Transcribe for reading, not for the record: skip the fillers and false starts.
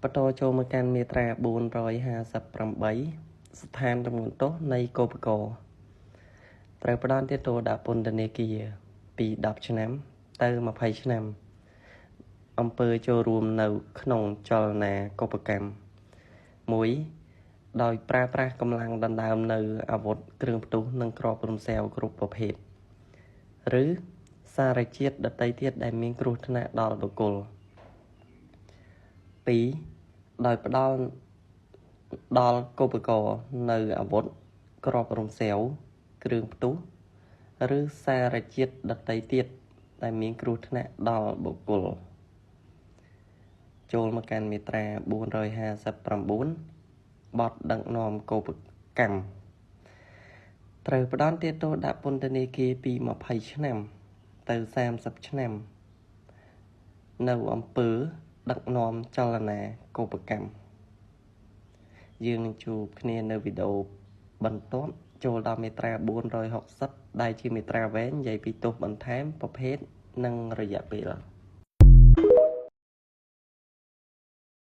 បន្តចូលមកកាន់មាត្រា458ស្ថានទម្ងន់ទោសនៃកោបករត្រូវផ្ដន្ទាទោសដាក់ពន្ធនាគារពី10ឆ្នាំទៅ20ឆ្នាំអំពើចូលរួមនៅក្នុងចលនាកុបកម្ម1ដោយប្រើប្រាស់កម្លាំងដណ្ដើមនៅអាវុធគ្រឿងផ្ទុះនិងគ្រាប់រំសេវគ្រប់ប្រភេទឬសារជាតិដទៃទៀតដែលមានគ្រោះថ្នាក់ដល់បុគ្គល2ដោយផ្ដល់ដល់កុបករនៅអាវុធគ្រាប់រំសេវគ្រឿងផ្ទុះឬសារជាតិដទៃទៀតដែលមានគ្រោះថ្នាក់ដល់បុគ្គលចូលមកកាន់មាត្រា459បទដឹកនាំកុបកម្មត្រូវផ្ដន្ទាទោសដាក់ពន្ធនាគារពី20ឆ្នាំទៅ30ឆ្នាំនៅអំពើដឹកនាំចលនាកុបកម្មយើងនឹងជួបគ្នានៅវីដេអូបន្ទាប់ចូលដល់មាត្រា460ដែលជាមាត្រាវែងនិយាយពីទោសបន្ថែមប្រភេទនិងរយៈពេល។